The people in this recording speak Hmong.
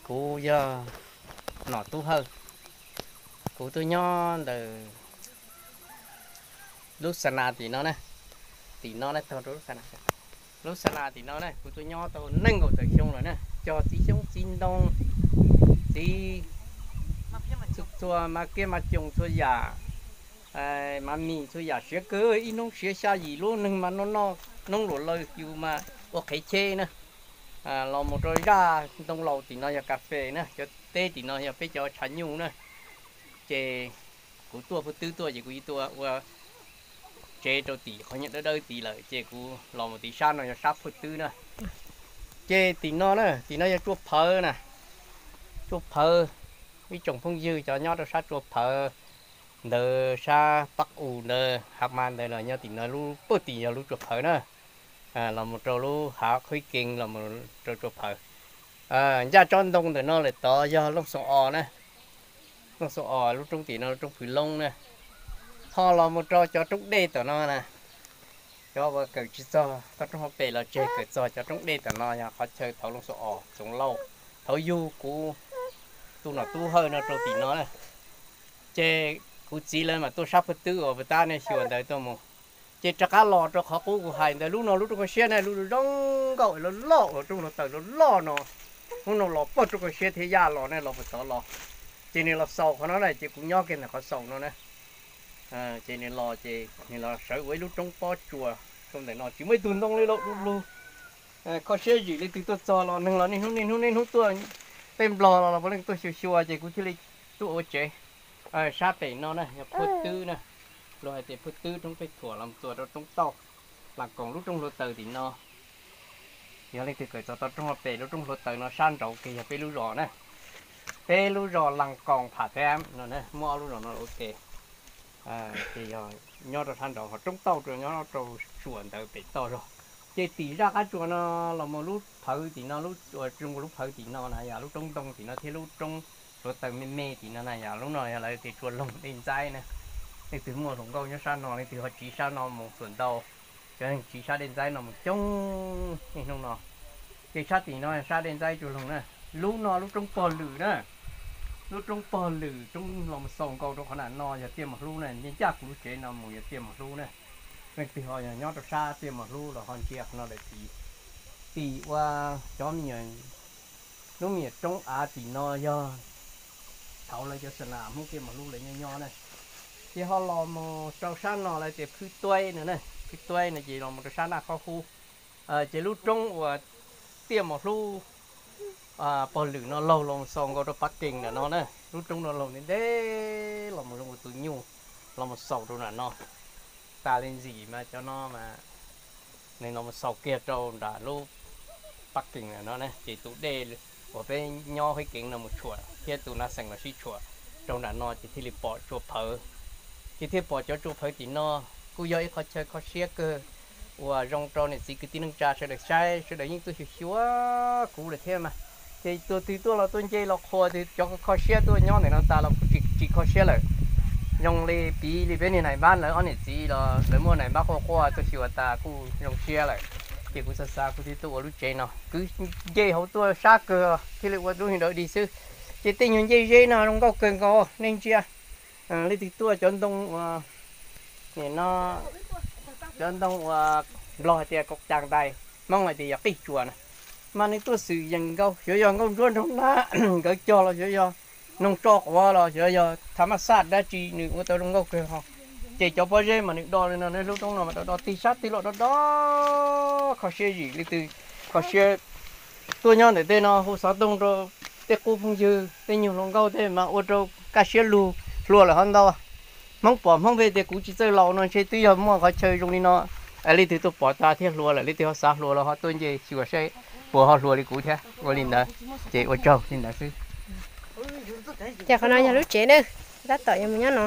Kuv yog Nom Tub Hawj, kuv tuaj nyob ntawm lub xa nas tim no na, tim no na, tog rau lub xa nas, lub xa nas tim no na, kuv tuaj nyob tau nees nkaum tawm xyoo lawm na, cog txiv xyoob txiv ntoo, txiv txhua mas kiab mas coos txhua yam, mas mis txhua yam siav kawg, ib hnub siav xya yim lub, neeg mas noj noj noob luam lawm, yus mas ua qhev cheb na. Los mus rau zaj ntoo laus tim no yog kas fes na, cov teb tim no yog peb cov tshav nyuj na. Ces kuv tuaj phwj twb tuaj ces kuv yeej tuaj ua tsev rau tim qhov nyuag dawb dawb tid lawm ces kuv los mus tim sab no yog sab phwj twb na. Ces tim no na, tim no yog Tsua Phawv na, Tsua Phawv, ib tsoom phooj ywg cov nyob rau sab Tsua Phawv ntawd, sab Pab Us ntawd, Hav Mas ntawd los nyob tim no, lub puag tim yog lub Tsua Phawv na. Los mus rau lub Hav Qhwb Kees los mus rau Tsua Phawv. Ncaj tsob ntoo ntawm no lawm tod yog Looj Xoo Os na, Looj Xoo Os lub roob tim no lub roob Phwv Loob na. Ho los mus rau cov roob dej tom no na, cov uas kawm tsis txog toj roob hauv pes los tseg, kawm txog cov roob dej tom no yog qhov chaw thaum Looj Xoo Os, Txoov Lauj, thaum yug kuv tus Nom Tub Hawj no rau tim no na. Ces kuv txiv lawv mas tuaj sab phwj twb uas puag ta nej xyuas ntawd tuaj mus. Ces rov qab los rau qhov qub kuv hais ntawd, lub no lub roob kho siab na, lub zoo nkauj loj loj uas roob hluav taws loj loj no, lub no los puag roob kho siab thiab yaj los na, los puag tod los. Ces nws los xaus qhov no na, ces kuv nyob kiag ntawm qhov xaus no na. Ces nws los ces nws los sawv ua ib lub roob pob tsuas rau ntawm no, tsis muaj ib tug ntoo li los du lug. Kho siab zim leej twg tuaj txog los neeg los niaj hnub niaj hnub niaj hnub tuaj, tej Nplog los los puav leej tuaj xyuas xyuas ces kuv thiaj li tuaj ua tsev. Sab pem no na yog Phwj Twb na, luag hais tias Phwj Twb roob peb thuam los txuas rau roob tauj, Las Koos lub roob hluav taws tim no. Yog leej twg kawm txog toj roob hauv pes lub roob hluav taws no sab nraud kiag yog peb lub zos na, peb lub zos Las Koos Pham Theb no, muab ob lub zos no ua ke. Ces yog nyob rau sab nraud, ho roob tauj rau nyob rau suam ntawd pem toj zog. Ces tim zaj qab tsuas no los mus lub phawv tim no, lub, lub phawv tim no na yog lub roob ntoo tim no thiab lub roob hluav taws me me tim no na yog lub no yog lawv tias Tsua Loog Dej Ntxaib na. Leej twg muaj hluas nkauj nyob sab no, leej twg ho tsiv sab no mus suam ntau, cov neeg tsiv sab Dej Ntxaib no mus coob niaj hnub no. Ces sab tim no sab Dej Ntxaib Tsua Loog na, lub no lub roob pog lwm na, lub roob pog lwm, roob los mus xaus nkaus rau qhov nram no yog Tiaj Mos Hlub na, ncaj kuv lub tsev no mus yog Tiaj Mos Hlub na. Leej twg ho yog nyob rau sab Tiaj Mos Hlub los ho ntsia qhov no lawm tid. Tim ua cov me nyuam, lub me nyuam roob av tim no yog thaum lawv cov xa nas Hmoob Tiaj Mos Hlub lawv nyob nyob na. Ces ho los mus rau sab no lawv tias Phwj Tuaib no na, Phwj Tuaib no ces los mus rau sab Naj Khob Hub. Ces lub roob uas Tiaj Mos Hlub pog lwm no laug los mus xaus nkaus rau Pab Kees nram no na, lub roob no laug ntev ntev los mus zoo ua tus nyuj los mus xaus rau nram no. Tas li ntxim mas cov no mas nws los mus xaus kiag rau nram lub Pab Kees nram no na, ces tus dej uas peb nyob Huab Kees no mus tshuam thiab tus Nav Xees los sib tshuam rau nram no ces thiaj li pom Tsua Phawv. Ces thiaj pom cov Tsua Phawv tim no kuj yog ib qhov chaw kho siab kawg uas zoo rau niam txiv kwv tij neej tsa sawv daws saib, sawv daws yeej tuaj xyuas xyuas kuv lawm thiab mas. Ces tus twg tuaj los tuaj nce los qhuas, tus cov kho siab tuaj nyob ntawm no tas los kuj tsis kho siab lawm. Zoo li piv li peb niag nais npab lawv ob niam txiv los lawv muaj nais npab quaj quaj tuaj xyuas tas kuj zoo siab lawm. Ces kuv xav xav kuv thiaj tuaj ua lub tsev no, kwv nce hauv tuaj sab kawg thiaj li ua lub niag dawm dig xwb. Ces tej nyuag ncej zeb no zoo nkauj kawg nkaus nej ntsia. Leej twg tuaj cov ntoo uas, no, cov ntoo uas Nplog hais tias kaus cas ntais, Hmoob hais tias yog qij tsuas na, mas nws tuaj xwm yees nkaus, xyov yog nkauj ntsuab nraug nab nkawd cog los xyov yog noog tso quav los xyov yog tham maj xaj dab tsi nws ua tau zoo nkauj kawg ho. Ces cov pob zeb mas nws do li no, nws lub roob no mas do do tig sab twg los do do kho siab zim leej twg kho siab tuaj nyob ntawm tej no hu xov tooj rau tej qub phooj ywg tej nyuag hluas nkauj tej mas ua rau kaj siab lug, hluas lawm ho ntau. Hmoob pom Hmoob pheej tias kuv tsis txawj laus no ntshe twb yog muaj qhov chaw zoo li no, leej twg tuaj pom tas thiaj hluas lawm, leej twg ho xav hluas los ho tuaj nce xyuas saib puas ho hluas li kuv thiab. Ua li ntawd ces ua tsaug li ntawd xwb. Ces qhov no yog lub tsev na, tab tom yuav mus nyob no.